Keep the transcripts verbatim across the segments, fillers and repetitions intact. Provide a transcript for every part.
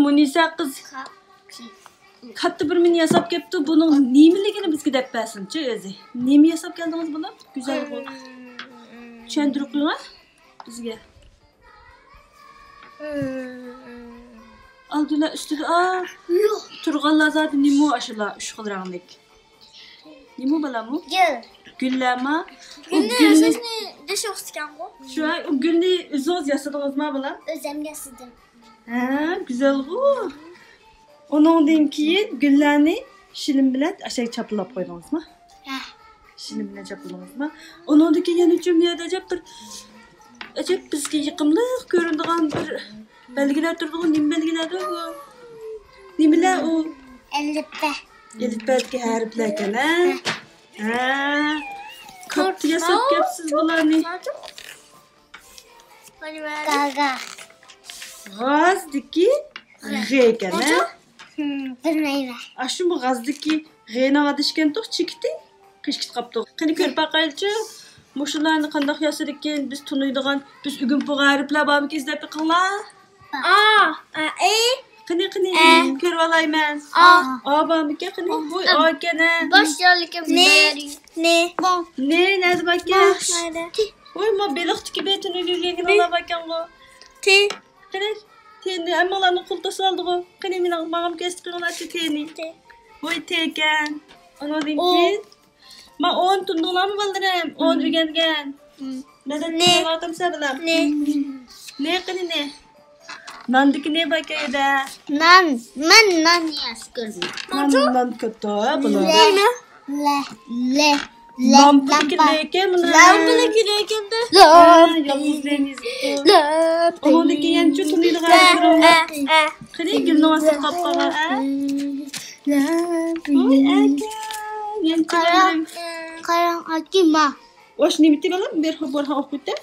مۇنىسە قىز كاتتا بىر مىنى ياساپ كەپتۇ. بۇنىڭ نېمىلىكىنى بىزگە دەپ بەرسۇنچۇ ئۆزى. نېمە ياساپ كەلدىڭىز بۇنى؟ گۈزەلغۇ. چۈشەندۈرۈپ قويۇڭ ھە بىزگە. ئالدىلا ئۈستىدە، ئا، تۇرغانلار زادى نېمە ئاشۇلار ئۈچ خىل رەڭلىك؟ نېمە بالامۇ؟ گۈل. گۈللەرما؟ ئۇ گۈلنى گۈلنى ئۆزىڭىزنى دېشىۋاتىدىكەنغۇ؟ شۇ، ئۇ گۈلنى ئۆزىڭىز ياسىدىڭىزما بالام؟ ئۆزۈم ياسىدىم. ھە، گۈزەلغۇ. ئۇنىڭدىن كېيىن گۈللەرنى شىلىم بىلەن ئاشەگە چاپلىلاپ قويدىڭىزما؟ ھە. شىلىم بىلەن چاپلىدىڭىزما؟ ئۇنىڭدىن كېيىن يەنە ئۈچىنچى يەردە ئەجەب بىر، ئەجەب بىزگە يېقىملىق كۆرۈنىدىغان بىر بەلگىلەر تۇرىدىغۇ. نېمە بەلگىلەردۇ بۇ؟ نېمىلەر ئۇ؟ ئەلىپبە. ئەلىپبەدىكى ھەرپلەركەن ھە؟ ھە. كاتتا ياساپ كەپسىز بۇلارنى. گاگا. غازدىكى غ ئىكەن ھە؟ بىلمەيمەن. ئاشۇ بۇ غازدىكى غنىڭ ئاتىشىكەنتۇق چېكىتى. قىشقىت قاپتۇ. قېنى كۆرۈپ باقايلىچۇ. مۇشۇلارنى قانداق ياسىدىكىن بىز تونۇيدىغان، بىز ئۆگىنىپ بولغان ھەرپلەر بارمىكىن ئىزدەپ بېقىڭلار. ئا، ئا، ئى. قېنى، قېنى، ئە. كۆرۈۋالايمەن. ئا. ئا بارمىكەن، قېنى. ۋوي، ئا ئىكەن ھە. باش يالىكەن. نى. نى. نى نەدە باركەن؟ باش نەدە؟ ۋوي، ما بېلىقتىكى بېتىنى ئۆگەنگىنىڭلار باركەنغۇ. تى. قېنى، تېنى ھەممىڭلارنىڭ قولىدا سالدىغۇ. قېنى، مېنىڭ، ماڭىمۇ كۆرسىتىپ قويۇڭلارچۇ تېنى. تى. ۋوي، تېكەن. ئۇنىڭدىن ئۇ. كېيىن. ما ئون تونۇدۇڭلارمۇ بالىلىرىم؟ ئون ئۆگەنگەن. مەدەت نى. تېگەن ئاتام سەن بىلەن. نى. نى قېنى نى. ناندىكى نى باركەن يەردە. نان. مەن نان يەس كۆردۈم. نان، نان كۆپتۇ ھە بۇلار. نېمە؟ لە، لە، لە، لامپىدىكى لامپا. لەكەن مانا. لامپىدىكى لەكەندە. ھە، يالغۇز لەن يېزىپتۇ. لامپا. ئۇنىڭدىن كېيىن يەنە تونۇيدىغان ھە، ھە، ھە. قېنى، گۈلنىڭ ئاستىغا قاپقالغان ھە؟ لامپا. ۋوي، ئەكەم. يەنە قاراڭ، تونۇيدۇ. قاراڭ، ئاكىما. ۋاش نېمىتى بالام؟ بىر بورھان ئوقۇپ كەتتى.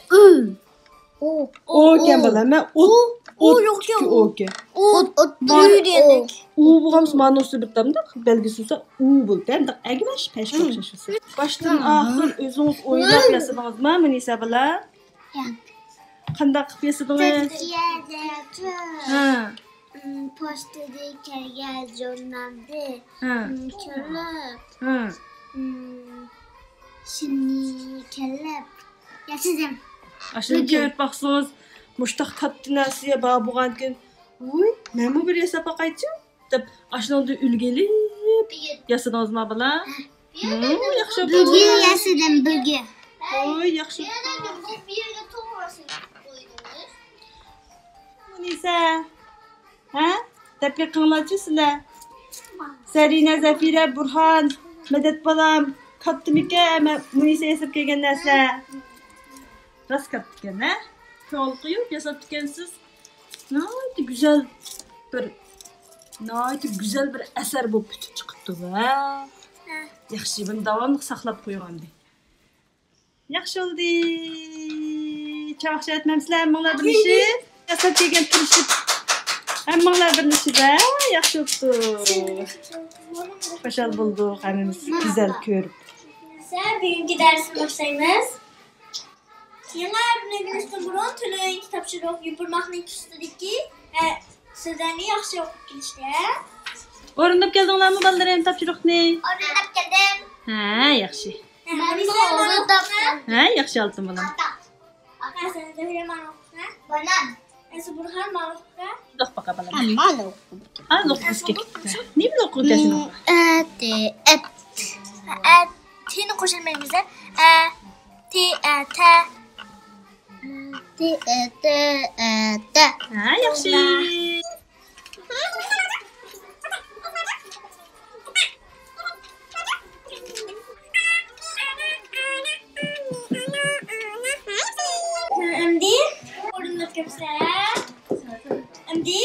ئۇ. ئۇ ئىكەن بالام، مەن ئوت، ئۇ ئوتتىكى يوقكەن. ئۇ ئىكەن. ئوت، ئوت، ئۇ دېگەندەك. ئۇ بولغان مانىسى بىر تامدا بەلگىسى بولسا ئۇ بولىدۇ. ھەم ئەگمەش پەشكە ئوخشاش بولسا. باشتىن ئاخىر ئۆزىڭىز ئويلاپ ياسىدىڭىزما، مۇنىسە بالا؟ ياق. قانداق قىلىپ ياسىدىڭىز؟ تۈركىيەدە ھە. م، پوچتىدىن كەلگەن ژۇرنالنى، ھە. م، كۆرۈپ، ھە. م، شۇنى كېلىپ ياسىدىم. ئاشۇنى كۆرۈپ باقسىڭىز، مۇشتاق كاتتا نەرسە بار بولغانكىن، ۋۇي، مەنمۇ بىر ياساپ باقايچۇ دەپ، ئاشۇنىڭدىن ئۈلگە ئېلىپ ياسىدىڭىزما، بالا؟ ھە. ھە، ياخشى بولدى. بۈگۈن ياسىدىم، بۈگۈن. ۋوي، ياخشى بولدى. مۇنىسە. ھە؟ دەپ بېقىڭلارچۇ سىلەر. زەرىنە، زەفىرە، بۇرھان، مەدەت بالام، كاتتىمىكەن مۇنىسە ياساپ كەلگەن نەرسە؟ راست كاتتىكەن ھە؟ كۆڭۈل قويۇپ ياساپتىكەنسىز. ناھايىتى گۈزەل بىر، ناھايىتى گۈزەل بىر ئەسەر بولۇپ پۈتۈپ چىقىپتۇ ھە؟ ھە. ياخشى، بۇنى داۋاملىق ساقلاپ قويۇڭ ئەمدى. ياخشى بولدى. چاقچاق ئەتمەمسىلەر ھەممىڭلار بىرلىشىپ؟ ياساپ كەلگەن تىرىشىپ. ھەممىڭلار بىرلىشىپ ھە؟ ياخشى بوپتۇ. خۇشال بولدۇق ھەممىمىز گۈزەل كۆرۈپ. بۈگۈنكى دەرسنى باشلايمىز. يېڭى ھەرپنى ئۆگىنىشتىن بۇرۇن تۆۋەندىكى تاپشۇرۇق يوپۇرماقنىڭ ئۈستىدىكى، ئە، سۆزلەرنى ياخشى ئوقۇپ كېلىشكە. ئورۇنداپ كەلدىڭلارمۇ بالىلىرىم تاپشۇرۇقنى؟ ئورۇنداپ كەلدىم. ھە، ياخشى. مەنمۇ ئورۇنداپ كەلدىم. ھە، ياخشى ئالتۇن بالام. ئاتا. ئاتا، سەن زۆھرە ماڭا ئوقۇسەن. بانان. ئەسە بۇرھان ماڭا ئوقۇسەن. شۇنداق باقا بالام. ھە، مانا ئوقۇپ. ھازىر ئوقۇپ كەتتى. نېمىنى ئوقۇپ كەتتىڭ؟ ئە، تى، ئەت. ئە، تىنى قوشالمايمىز، ئە. ئە، تى، ئە، تە. تى، ئە، تە، ئە، تە. ھە، ياخشى. ئەمدى ئورۇنداپ كەپسىلەر. ئەمدى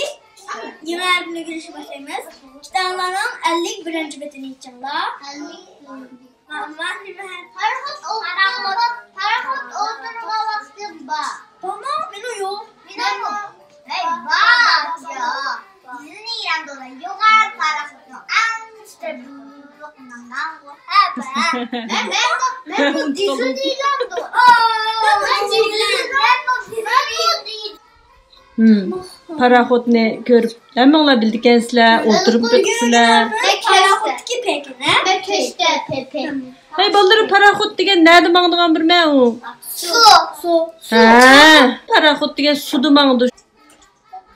يېڭى ھەرپنى ئۆگىنىشكە باشلايمىز. كىتابلارنىڭ ئەللىك بىرىنچى بېتىنى ئېچىڭلار. ئەللىك بىرىنچى. ماما، نېمە ھەرپ؟ پاراخوت ئولتۇرغان، پاراخوت ئولتۇرغان ۋاقتىم بار. بارمۇ؟ مېنىڭ يوق. مېنىڭمۇ؟ ھەي، بار. بىزنى ياندۇرغان يوغان پاراخوتنىڭ ئەڭ ئۈستىدە بۇلۇق ماڭغانغۇ. ھە، بار. مەن، مەن بۇ، مەن بۇ دىزنىلاندو. مەن دىزنىلاند. مەن بۇ دىزنىلاند. پاراخوتنى كۆرۈپ ھەممىڭلار بىلىدىكەنسىلەر، ئولتۇرۇپ بېقىپسىلەر. پاراخوتتىكى پېكىنە. ھەي بالىلىرىم، پاراخوت دېگەن نەدە ماڭىدىغان بىر مە ئۇ؟ سۇ. سۇ. ھە، پاراخوت دېگەن سۇدا ماڭىدۇ.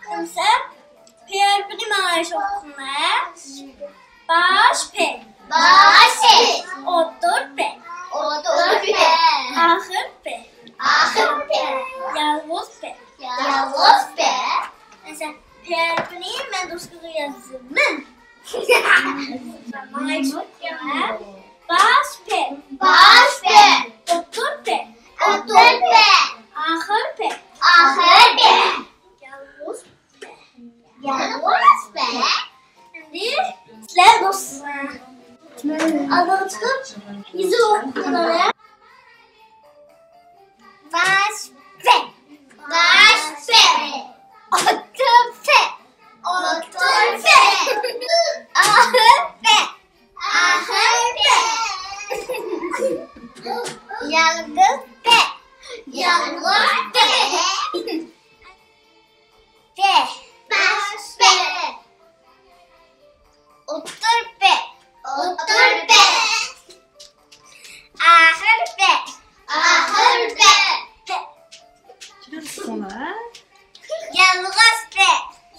ئەمسە پ ھەرپىنى ماڭا ئوقۇڭلار. باش پ. باش پ. ئوتتۇر پ. ئوتتۇر پ. ئاخىر پ. ئاخىر پ. يالغۇز پ. يالغۇز پ. ئەمسە پ ھەرپىنى مەن دوسكىغا يازىمەن. ماڭا ئوقۇڭلار. باش پ. باش پ. ئوتتۇر پ. ئوتتۇر پ. ئاخىر پ. ئاخىر پ. يالغۇز پ. يالغۇز پ. ئەمدى سىلەر دوستلار ئالدىغا چىقىپ يېزىپ ئوقۇڭلار. باش پ. باش پ. ئوتتۇر پ. ئوتتۇر پ. ئاخىر پ. ئاخىر پ. يالغۇز پ. يالغۇز پ. پ. باش پ. ئوتتۇر پ. ئوتتۇر پ. ئاخىر پ. ئاخىر پ. يالغۇز پ.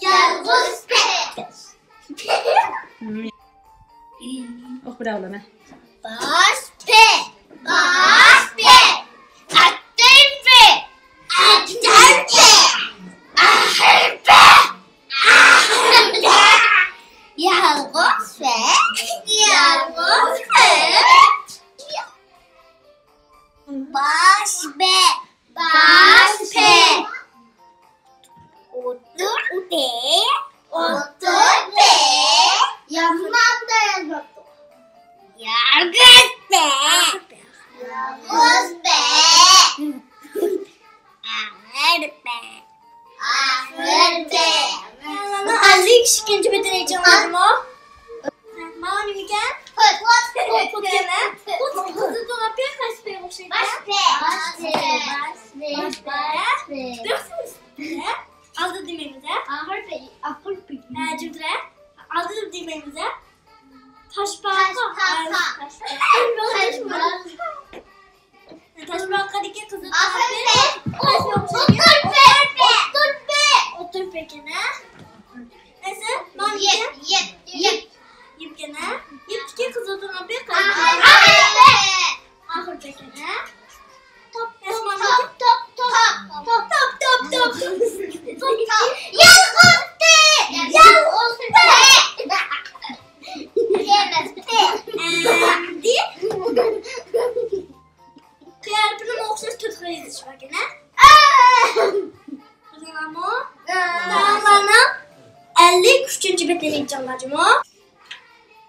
يالغۇز پ. ئوقۇپ بېرەۋالامەن. باش پ. باش پ. ئوتتۇر پ. ئوتتۇر پ. ئاخىر پ. ئاخىر پ. يالغۇز پ. يالغۇز پ. باش پ. باش پ. ئوتتۇر پ. ئوتتۇر پ. يازمامدا يازماپتۇ. يالغۇز پ. يالغۇز پ. ئاخىر پ. ئاخىر پ. ئەللىك ئىككىنچى بېتىنى ئېچىڭلارمۇ؟ مانا نېمىكەن؟ پۇت. پۇت. پۇت دېگەن، ھە؟ پۇت قىزىل تۇرغان پېقىرسىغا ئوخشايدۇ. باش پ. باش پ. باش پ. باش پ. ئالدى دېمەيمىز، ھە؟ ئاخىر پ. ئاخىر پ. ھە، جىم تۇر، ھە؟ ئالدى دېمەيمىز، ھە؟ تاشپاقا. تاشپاقا. تاشپاقا. تاشپاقىدىكى قىزىل ئاخىر پ. ئوتتۇر پ. ئوتتۇر پ. ئوتتۇر پ ئىكەن، ھە؟ ئەسلى مانا يىپ. يىپ. يىپ ئىكەن، ھە؟ يىپتىكى قىزىل تۇرغان پ. ئاخىر پ. ئاخىر پ ئىكەن، ھە؟ توپ، توپ، توپ، توپ، توپ، توپ، توپ، توپ. يالغۇز پ. يالغۇز پ. ئەمدى پ ھەرپىنىمۇ ئوخشاش تۆت خىل يېزىش باركەن، ھە؟ بىلدىڭلارمۇ؟ داۋاملارنىڭ ئەللىك ئۈچىنچى بېتىنى ئېچىڭلار جۇمۇ.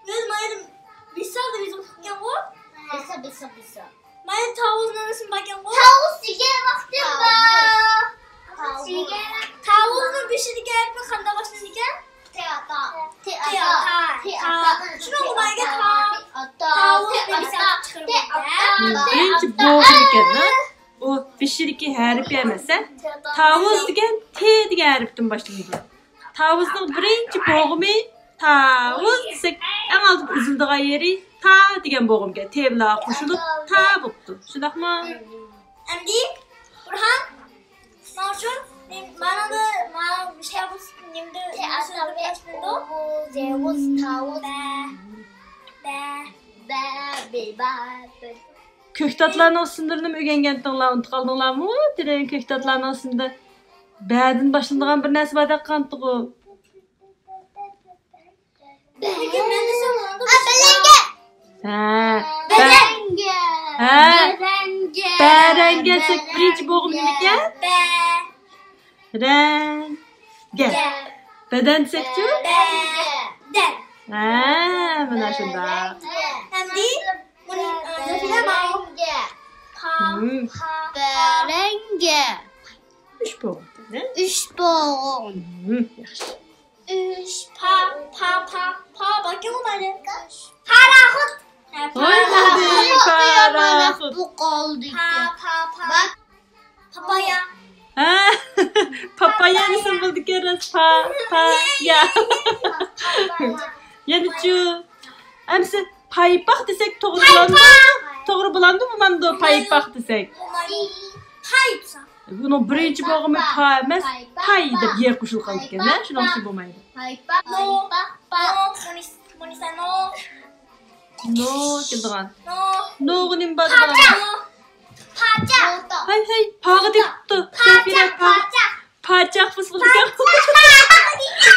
ئۆز مايىم بىسا دەپ يېزىپ ئوقۇپتىكەنغۇ؟ بىسا، بىسا، بىسا. مايىم تاۋۇزنىڭ ئىسمى باركەنغۇ؟ تاۋۇز دېگەن ۋاقتىم بار. تاۋۇز. تاۋۇزنىڭ بېشىدىكى ھەرپى قانداق باشلىنىدىكەن؟ تى ئاتا. تى ئاتا. تى ئاتا. شۇنىڭغا بارگەن تا. تاۋۇز دېمىسەم چىقىرىپ بىرىنچى بوغۇم ئىكەن، ھە؟ ئۇ بېشىدىكى ھەرپى ئەمەس، ھە؟ تاۋۇز دېگەن تى دېگەن ھەرپتىن باشلىنىدۇ. تاۋۇزنىڭ بىرىنچى بوغۇمى تاۋۇز دېسەك، ئەڭ ئالدىدا ئۈزۈلىدىغان يېرى تا دېگەن بوغۇمكەن. تى بىلەن قوشۇلۇپ تا بوپتۇ. شۇنداقمۇ؟ ئەمدى بۇرھان، مانا شۇ، مانا بۇ، مانا مۇشۇ نېمىدۇ؟ تاۋۇز، تاۋۇز، بە، بە، بە، بە. كۆكتاتلارنىڭ ئىسىملىرىنىمۇ ئۆگەنگەنتىڭلار، ئۇنتۇپ قالدىڭلارمۇ؟ تېرەن كۆكتاتلارنىڭ ئىسمىدا بەدىن باشلىنىدىغان بىر نەرسە باردەك قانتىغۇ. بەدەنگە. ھە. بەدەنگە. ھە. بەدەنگە. بەدەنگە دېسەك بىرىنچى بوغۇم نېمىكەن؟ بە. رەنگە. بەدەن دېسەكچۇ؟ بەدەن. ھە، مانا شۇنداق. ئەمدى بۇنى، ئە، زەفىرە ماۋۇ. پا، پا، پا. بەرەڭگە. ئۈچ بوغۇم. ئۈچ بوغۇم. ياخشى. ئۈچ، پا، پا، پا، پا، باكىڭ بارى. پاراخوت. ھە، ۋاي، پاراخوت. بۇ قالدى. پا، پا، پا. پاپايا. ھە؟ پاپايا دېسەم بولىدىكەن، راست. پا، پا، يا. يەنىچۇ؟ ئەمسە پايپاق دېسەك توغرا بولامدۇ؟ توغرا بولامدۇ، بولمامدۇ پايپاق دېسەك؟ پاي. بۇنىڭ بىرىنچى بوغۇمى پا ئەمەس، پاي دەپ يە قوشۇلۇپ قالىدىكەن، ھە؟ شۇنىڭ ئۈچۈن بولمايدۇ. پايپاق، پايپاق، پا. نو كېلىدىغان. نوغا نېمە بار دېگەن؟ پاچاق. ھەي، ھەي، پاغا دەپتۇ. پاچاق، پاچاق. پاچاق بولسا بولىدىكەن.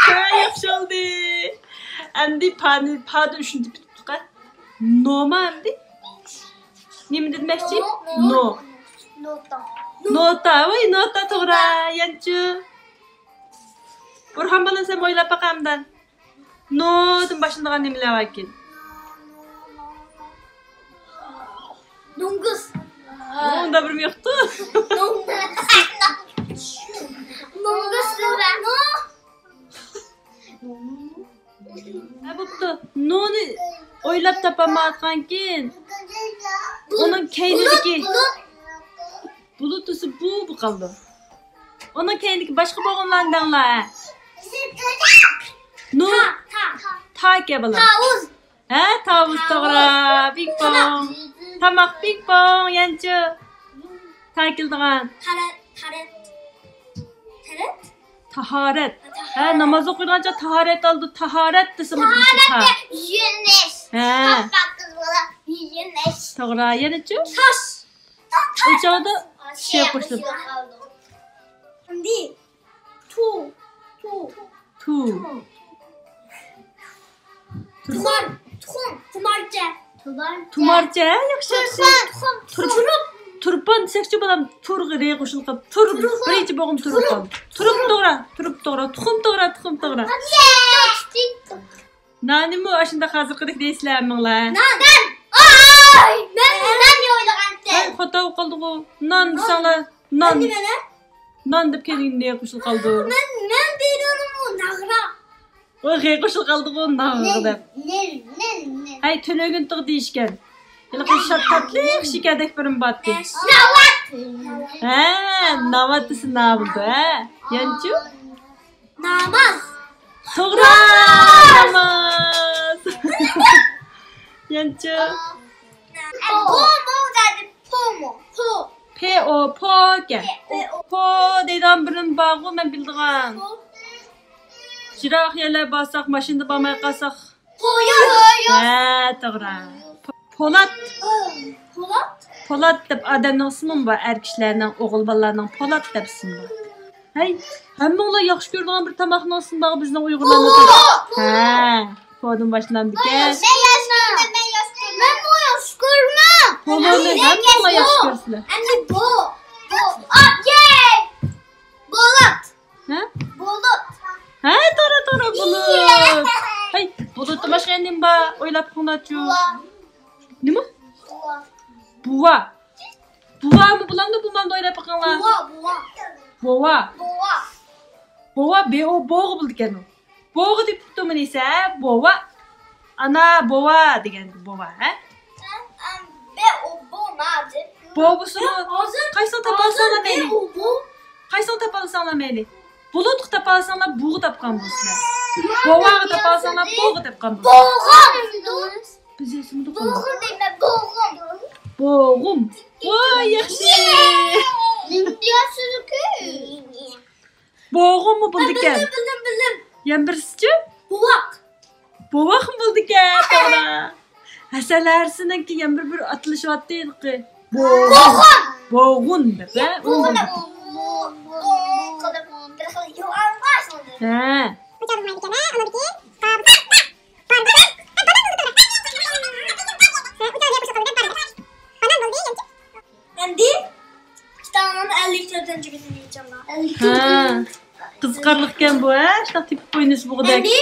ھە، ياخشى بولدى. ئەمدى پانى، پادىن ئۈچىنچى پۈتۈپتۇق ھە. نوما ئەمدى؟ نېمە دېمەكچى؟ نو. نوتا. نوتا، ۋاي، نوتا توغرا. يەنىچۇ؟ بۇرھان بالام، سەن ئويلاپ باقە ئەمدى. نودىن باشلىنىدىغان نېمىلەر باركىن؟ نوڭگۇز. ئۇندا بىرمۇ يوقتۇ. نوڭگۇز. ھە، بوپتۇ. نونى ئويلاپ تاپالمايۋاتقانكىن. ئۇنىڭ كەينىدىكى بۇلۇت دېسە بۇ، بۇ قالىدۇ. ئۇنىڭ كەينىدىكى باشقا بوغۇملارنى دەڭلار. نۇ. تا، تا. تا ئىكەن بالام. تاۋۇز. ھە، تاۋۇز توغرا. پىڭ پوڭ. تاماق. تاماق پىڭ پوڭ، يەنچۇ. تا كېلىدىغان. تارەت، تارەت. تارەت؟ تاھارەت. ھە، ناماز ئوقۇيدىغان چاغ تاھارەت ئالىدۇ. تاھارەت دېسىمۇ بولىدۇ. تاھارەت دەپ يۇيۇنۇش. ھە. پاك-پاك قىلىدۇ، يۇيۇنۇش. توغرا، يەنىچۇ؟ تاش. ئۇ چاغدا شې قوشۇلۇپ. ئەمدى تو، تو. تو. تۇمار، تۇخۇم، تۇمارچە. تۇمارچە، ياخشى، ياخشى. تۇرپان، تۇرپان. تۇرپان دېسەكچۇ بالام، تۇرغا رې قوشۇلغان. تۇر، بىرىنچى بوغۇم تۇرپان. تۇرۇپ توغرا، تۇرۇپ توغرا، تۇخۇم توغرا، تۇخۇم توغرا. نانىمۇ ئاشۇنداق ھازىرقىدەك دەيسىلەر ھەممىڭلار. نان. ئاي، مەن نان ئويلىغانتىم. ھەي، خاتا بولۇپ قالدىغۇ. نان دېسەڭلار، نان. نان دېمەڭلار. نان دەپ كەلگىنى قوشۇلۇپ قالدى. مەن، مەن دېيدىغىنىم ناغرا. ئۇ غې قوشۇلۇپ قالدىغۇ، ناغرا دەپ. نېن، نېن، نېن. ھەي، تۈنۈگۈن تىغ دېيىشكەن. ھېلىقى شات تاتلىق شېكەردەك بىرىم باتتى. ناۋات. ھە، ناۋات دېسە ناۋۇدۇ، ھە؟ يەنچۇ؟ ناماز. توغرا، ناماز. يەنچۇ؟ پو، مو دەيدۇ، پومۇ؟ پو. پې ئو، پو ئىكەن. پو. پو دەيدىغان بىرنېمە بارغۇ، مەن بىلىدىغان. پو. يىراق يەرلەرگە بارساق، ماشىنىدا بارماي قالساق. پوياز. ھە، توغرا. پولات. پولات. پولات دەپ ئادەمنىڭ ئىسمىمۇ بار، ئەر كىشىلەرنىڭ، ئوغۇل بالىلارنىڭ پولات دەپ ئىسمى بار. ھەي، ھەممىڭلار ياخشى كۆرىدىغان بىر تاماقنىڭ ئىسمى بارغۇ بىزنىڭ ئۇيغۇرلارنىڭ. ھە، پودىن باشلىنامدىكەن. مەن ياخشى كۆرىمەن، مەن ياخشى كۆرىمەن. مەنمۇ ياخشى كۆرىمەن. پولۇنى ھەممىڭلار ياخشى كۆرىسىلەر. ئەمدى بو، بو، ئوكەي. بولات. ھە؟ بۇلۇت. ھە، توغرا، توغرا، بۇلۇت. ھەي، بۇلۇتتىن باشقا يەنە نېمە بار؟ ئويلاپ بېقىڭلارچۇ. بۇۋا. نېمە؟ بۇۋا. بۇۋا. بۇۋامۇ بولامدۇ، بولمامدۇ، ئويلاپ بېقىڭلار. بۇۋا، بۇۋا. بوۋا. بوۋا. بوۋا، بې ئو بوغا بولىدىكەن ئۇ. بوغا دېيىپتۇ مۇنىسە، بوۋا. ئانا، بوۋا دېگەن بوۋا، ھە؟ بوۋىسىمۇ قايسىڭ تاپالىساڭلار مەيلى. قايسىڭ تاپالىساڭلار مەيلى. بۇلۇتقا تاپالىساڭلار بۇغا تاپقان بولسىلەر. بوۋاغا تاپالىساڭلار بوغا تاپقان بولسىلەر. بوغۇم. بىز ياسىمىدۇق. بوغۇم دەيمەن، بوغۇم. بوغۇم. ۋاي، ياخشى. بوغۇممۇ بولىدىكەن. بىلدىم، بىلدىم، بىلدىم. يەنە بىرسىچۇ؟ بوۋاق. بوۋاقمۇ بولىدىكەن، توغرا. ھەسەلەرسىنىڭكى يەنە بىر، بىر ئاتىلىشىۋاتتى ھېلىقى. بوغۇن. بوغۇن دەپ، ھە؟ بوغۇن دەپ. ھە. ئەمدى ئىككى تاڭنىڭ ئەللىك تۆتىنچى كۈنىنى. ھە، قىزىقارلىقكەن بۇ، ھە؟ شۇنداق تېپىپ ئوينىسا بوغۇدەك. ئەمدى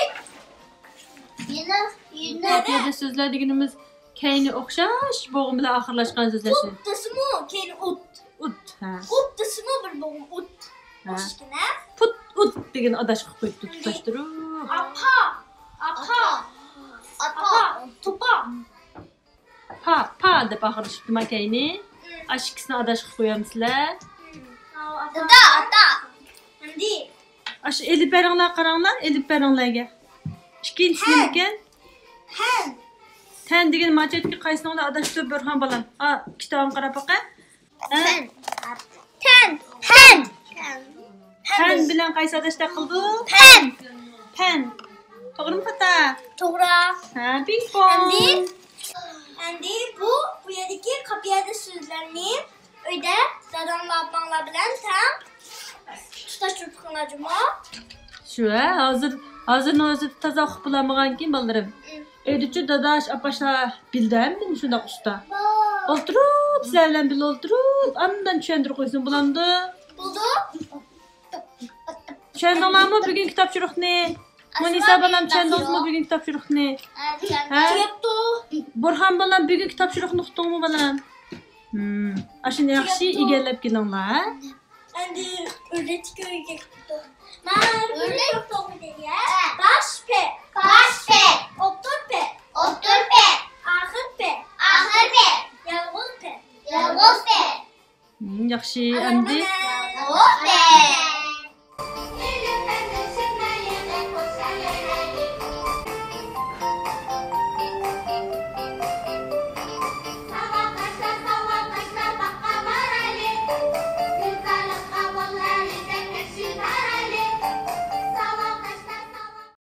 يەنە، يەنە. سۆزلەر دېگىنىمىز كەينى ئوخشاش بوغۇم بىلەن ئاخىرلاشقان سۆزلەر. پۇت دېسىمۇ كەينى ئۇت. ئۇت، ھە. ئۇت دېسىمۇ بىر بوغۇم ئۇت. ھە. ئوخشاش ئىكەن، ھە؟ پۇت، ئۇت دېگەن ئاداشقا قويۇپتۇ، تۇتاشتۇرۇپ. ئاپا، ئاپا، ئاپا، توپا. پا، پا دەپ ئاخىرلىشىپتۇما كەينى؟ ئاشۇ ئىككىسىنى ئاداشقا قويامسىلەر؟ دادا، ئاتا. ئەمدى. ئاشۇ ئېلىپبەرىڭلار قاراڭلار، ئېلىپبەرىڭلارگە. ئىككىنچىسى نېمىكەن؟ تەن. تەن دېگەن ماچەتكە قايسىڭلار ئاداشتۇر بۇرھان بالام؟ ھا، كىتابىڭغا قاراپ باقە. ھە؟ تەن. تەن. تەن. تەن بىلەن قايسى ئاداشتاق قىلىدۇ؟ پەن. پەن. توغرىمۇ خاتا؟ توغرا. ھە، پىڭ پوڭ. ئەمدى، ئەمدى بۇ، بۇ يەردىكى قاپىيەدە سۆزلەرنى ئۆيدە داداڭلار، ئاپاڭلار بىلەن تەڭ تۇتاشتۇرۇپ بېقىڭلار جۇمۇ. شۇ، ھە، ھازىر، ھازىرنىڭ ئۆزىدە تازا ئۇقۇپ بولالمىغانكىن بالىلىرىم. ئۆيدىچۇ داداش، ئاپاشلار بىلدى ھەممىنى شۇنداق ئۇستا. ئولتۇرۇپ، سىلەر بىلەن بىللە ئولتۇرۇپ، ئاندىن چۈشەندۈرۈپ قويسۇن بولامدۇ؟ بولدى. چۈشەندىڭلارمۇ بۈگۈنكى تاپشۇرۇقنى؟ مۇنىسا بالام، چۈشەندىڭىزمۇ بۈگۈنكى تاپشۇرۇقنى؟ ھە؟ بۇرھان بالام، بۈگۈنكى تاپشۇرۇقنى ئۇقتۇڭمۇ بالام؟ ھىم، ئاشۇنى ياخشى ئىگىلەپ كېلىڭلار، ھە؟ ئەمدى ئۆردەكتىكى ئۆيگە كېتىپتۇ. مەن ئۆردەك توغرا دېدى. باش پېت. باش پېت. ئوتتۇر پېت. ئوتتۇر پېت. ئاخىر پېت. ئاخىر پېت. يالغۇز پېت. يالغۇز پېت. ھىم، ياخشى، ئەمدى. ئەمدى.